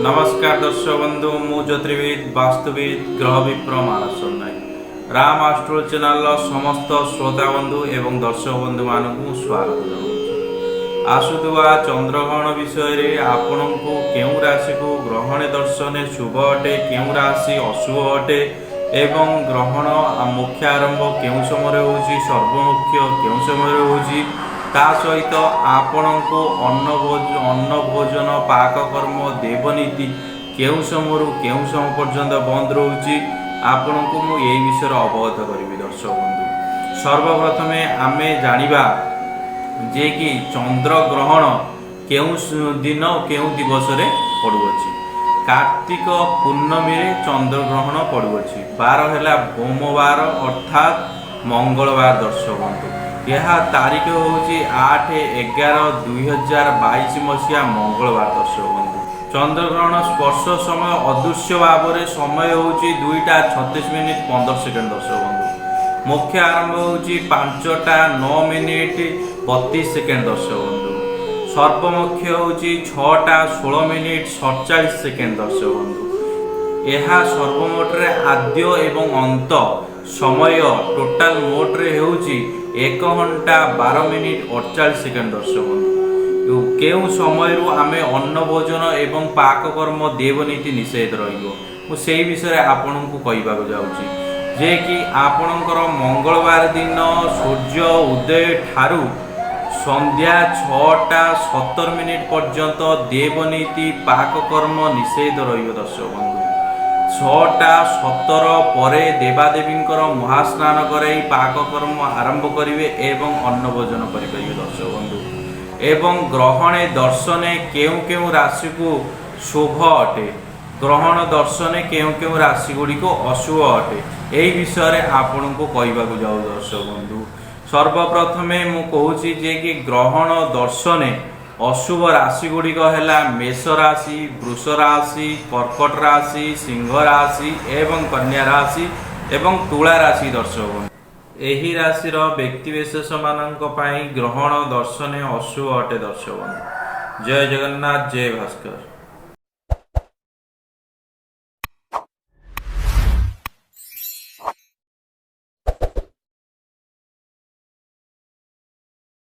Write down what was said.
ନମସ୍କାର ଦର୍ଶକ ବନ୍ଧୁ, ମୁଁ ଜ୍ୟୋତିର୍ବିଦ, ବାସ୍ତୁବିଦ, ଗ୍ରହ ବିପ୍ର ମାନସ ନାୟକ। ରାମ ଆଷ୍ଟ୍ରୋ ଚ୍ୟାନେଲର ସମସ୍ତ ଶ୍ରୋତା ବନ୍ଧୁ ଏବଂ ଦର୍ଶକ ବନ୍ଧୁମାନଙ୍କୁ ମୁଁ ସ୍ୱାଗତ ଜଣାଉଛି। ଆସୁଥିବା ଚନ୍ଦ୍ରଗ୍ରହଣ ବିଷୟରେ ଆପଣଙ୍କୁ କେଉଁ ରାଶିକୁ ଗ୍ରହଣ ଦର୍ଶନେ ଶୁଭ ଅଟେ, କେଉଁ ରାଶି ଅଶୁଭ ଅଟେ ଏବଂ ଗ୍ରହଣ ମୁଖ୍ୟ ଆରମ୍ଭ କେଉଁ ସମୟରେ ହେଉଛି, ସର୍ବମୁଖ୍ୟ କେଉଁ ସମୟରେ ହେଉଛି, ତା ସହିତ ଆପଣଙ୍କୁ ଅନ୍ନ ଭୋଜନ, ପାକକର୍ମ, ଦେବନୀତି କେଉଁ ସମୟରୁ କେଉଁ ସମୟ ପର୍ଯ୍ୟନ୍ତ ବନ୍ଦ ରହୁଛି, ଆପଣଙ୍କୁ ମୁଁ ଏଇ ବିଷୟରେ ଅବଗତ କରିବି। ଦର୍ଶକ ବନ୍ଧୁ, ସର୍ବପ୍ରଥମେ ଆମେ ଜାଣିବା ଯେ କି ଚନ୍ଦ୍ର ଗ୍ରହଣ କେଉଁ ଦିନ, କେଉଁ ଦିବସରେ ପଡ଼ୁଅଛି। କାର୍ତ୍ତିକ ପୂର୍ଣ୍ଣମୀରେ ଚନ୍ଦ୍ରଗ୍ରହଣ ପଡ଼ୁଅଛି। ବାର ହେଲା ଭୌମବାର, ଅର୍ଥାତ୍ ମଙ୍ଗଳବାର। ଦର୍ଶକ ବନ୍ଧୁ, ଏହା ତାରିଖ ହେଉଛି 8/11/2022 ମସିହା ମଙ୍ଗଳବାର। ଦର୍ଶକ ବନ୍ଧୁ, ଚନ୍ଦ୍ରଗ୍ରହଣ ସ୍ପର୍ଶ ସମୟ ଅଦୃଶ୍ୟ ଭାବରେ ସମୟ ହେଉଛି 2ଟା 36 ମିନିଟ୍ 15 ସେକେଣ୍ଡ। ଦର୍ଶକ ବନ୍ଧୁ, ମୁଖ୍ୟ ଆରମ୍ଭ ହେଉଛି 5ଟା 9 ମିନିଟ୍ 32 ସେକେଣ୍ଡ। ଦର୍ଶକ ବନ୍ଧୁ, ସର୍ବମୁଖ୍ୟ ହେଉଛି 6ଟା 16 ମିନିଟ୍ 47 ସେକେଣ୍ଡ। ଦର୍ଶକ ବନ୍ଧୁ, ଏହା ସର୍ବମୋଟରେ ଆଦ୍ୟ ଏବଂ ଅନ୍ତ ସମୟ ଟୋଟାଲ ମୋଟରେ ହେଉଛି 1 ଘଣ୍ଟା 12 ମିନିଟ୍ 48 ସେକେଣ୍ଡ। ଦର୍ଶକ ବନ୍ଧୁ, କେଉଁ ସମୟରୁ ଆମେ ଅନ୍ନ ଭୋଜନ ଏବଂ ପାକକର୍ମ, ଦେବନୀତି ନିଷେଧ ରହିବ, ମୁଁ ସେଇ ବିଷୟରେ ଆପଣଙ୍କୁ କହିବାକୁ ଯାଉଛି ଯେ କି ଆପଣଙ୍କର ମଙ୍ଗଳବାର ଦିନ ସୂର୍ଯ୍ୟ ଉଦୟ ଠାରୁ ସନ୍ଧ୍ୟା 6ଟା 17 ମିନିଟ୍ ପର୍ଯ୍ୟନ୍ତ ଦେବନୀତି, ପାକକର୍ମ ନିଷେଧ ରହିବ। ଦର୍ଶକ ବନ୍ଧୁ, 6ଟା 17 ପରେ ଦେବାଦେବୀଙ୍କର ମହାସ୍ନାନ କରାଇ ପାକକର୍ମ ଆରମ୍ଭ କରିବେ ଏବଂ ଅନ୍ନ ଭୋଜନ କରିପାରିବେ। ଦର୍ଶକ ବନ୍ଧୁ, ଏବଂ ଗ୍ରହଣେ ଦର୍ଶନେ କେଉଁ କେଉଁ ରାଶିକୁ ଶୁଭ ଅଟେ, ଗ୍ରହଣ ଦର୍ଶନେ କେଉଁ କେଉଁ ରାଶି ଗୁଡ଼ିକ ଅଶୁଭ ଅଟେ, ଏହି ବିଷୟରେ ଆପଣଙ୍କୁ କହିବାକୁ ଯାଉ। ଦର୍ଶକ ବନ୍ଧୁ, ସର୍ବପ୍ରଥମେ ମୁଁ କହୁଛି ଯେ କି ଗ୍ରହଣ ଦର୍ଶନେ ଅଶୁଭ ରାଶି ଗୁଡ଼ିକ ହେଲା ମେଷ ରାଶି, ବୃଷ ରାଶି, କର୍କଟ ରାଶି, ସିଂହ ରାଶି ଏବଂ କନ୍ୟା ରାଶି ଏବଂ ତୁଳା ରାଶି। ଦର୍ଶକ ବନ୍ଧୁ, ଏହି ରାଶିର ବ୍ୟକ୍ତିବିଶେଷ ମାନଙ୍କ ପାଇଁ ଗ୍ରହଣ ଦର୍ଶନେ ଅଶୁଭ ଅଟେ। ଦର୍ଶକ ବନ୍ଧୁ, ଜୟ ଜଗନ୍ନାଥ, ଜୟ ଭାସ୍କର।